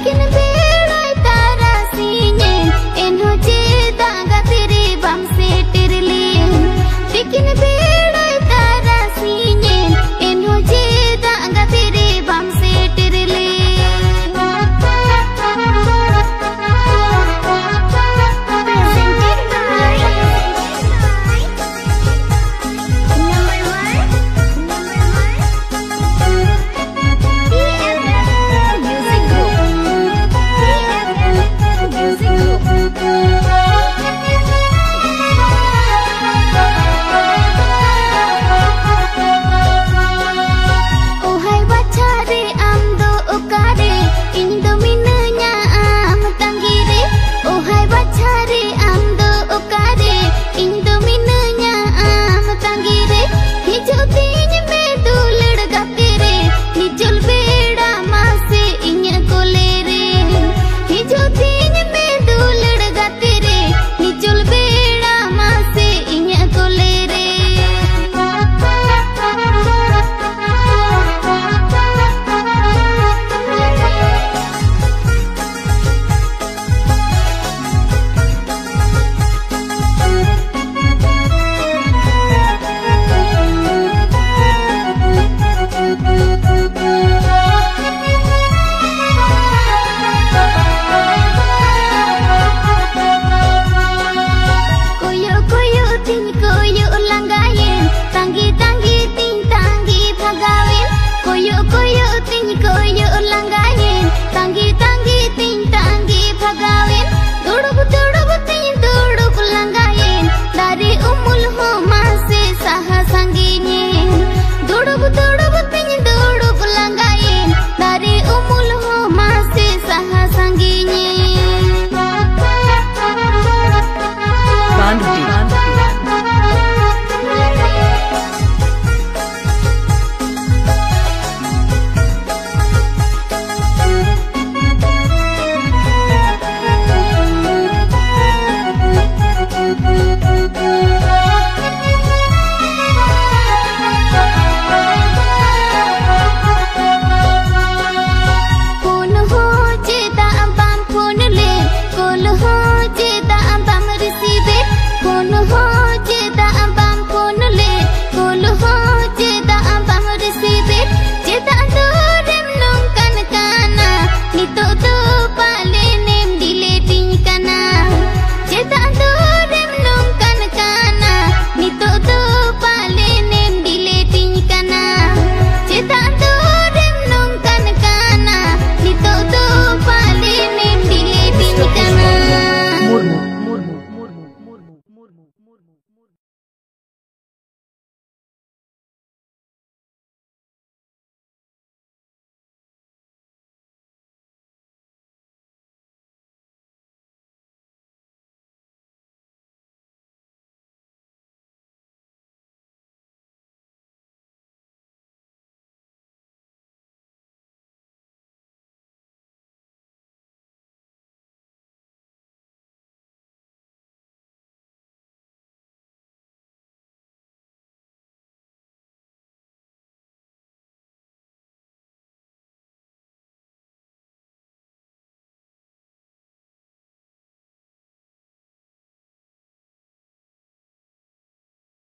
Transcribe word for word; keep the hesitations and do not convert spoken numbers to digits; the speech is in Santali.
ᱛᱤᱠᱤᱱ ᱵᱮᱲᱟᱭ ᱛᱟᱨᱟᱥᱤᱧᱮᱱ, ᱮᱱᱦᱚᱸ ᱪᱮᱫᱟᱜ ᱜᱟᱛᱮ ᱨᱮ ᱵᱟᱢ ᱥᱮᱴᱮᱨ ᱞᱮᱱ? ᱛᱤᱠᱤᱱ ᱵᱮᱲᱟᱭ ᱛᱟᱨᱟᱥᱤᱧᱮᱱ, ᱮᱱᱦᱚᱸ ᱪᱮᱫᱟᱜ ᱜᱟᱛᱮ ᱨᱮ ᱵᱟᱢ ᱥᱮᱴᱮᱨ ᱞᱮᱱ? Presented by Number one, number one, T F F Music Group, T F F Music Group. ᱳ ᱦᱟᱭ ᱵᱟᱪᱷᱟ ᱨᱮ ᱟᱢ ᱫᱚ ᱚᱠᱟᱨᱮ, ᱤᱧ ᱫᱚ ᱢᱤᱱᱟᱹᱧᱟ ᱟᱢ ᱛᱟᱺᱜᱤ ᱨᱮ᱾ ᱳ ᱦᱟᱭ ᱵᱟᱪᱷᱟ ᱨᱮ ᱟᱢ ᱫᱚ ᱚᱠᱟᱨᱮ, ᱤᱧ ᱫᱚ ᱢᱤᱱᱟᱹᱧᱟ ᱟᱢ ᱛᱟᱺᱜᱤ ᱨᱮ᱾ ᱦᱤᱡᱩᱜ ᱛᱤᱧ ᱢᱮ ᱫᱩᱞᱟᱹᱲ ᱜᱟᱛᱮ ᱨᱮ, ᱱᱤᱪᱚᱞ ᱵᱮᱲᱟ ᱢᱟᱥᱮ ᱤᱧᱟᱹᱜ ᱠᱚᱞᱮ ᱨᱮ᱾ ᱦᱤᱡᱩᱜ ᱛᱤᱧ ᱢᱮ ᱫᱩᱞᱟᱹᱲ ᱜᱟᱛᱮ ᱨᱮ, ᱱᱤᱪᱚᱞ ᱵᱮᱲᱟ ᱢᱟᱥᱮ ᱤᱧᱟᱹᱜ ᱠᱚᱞᱮ ᱨᱮ᱾ ᱠᱚᱭᱚᱜ ᱠᱚᱭᱚᱜ ᱛᱤᱧ ᱠᱚᱭᱚᱜ ᱞᱟᱸᱜᱟᱭᱮᱱ, ᱛᱟᱺᱜᱤ ᱛᱟᱺᱜᱤ ᱛᱤᱧ ᱛᱟᱺᱜᱤ ᱵᱷᱟᱜᱟᱣᱮᱱ᱾ ᱠᱚᱭᱚᱜ ᱠᱚᱭᱚᱜ ᱛᱤᱧ ᱠᱚᱭᱚᱜ ᱞᱟᱸᱜᱟ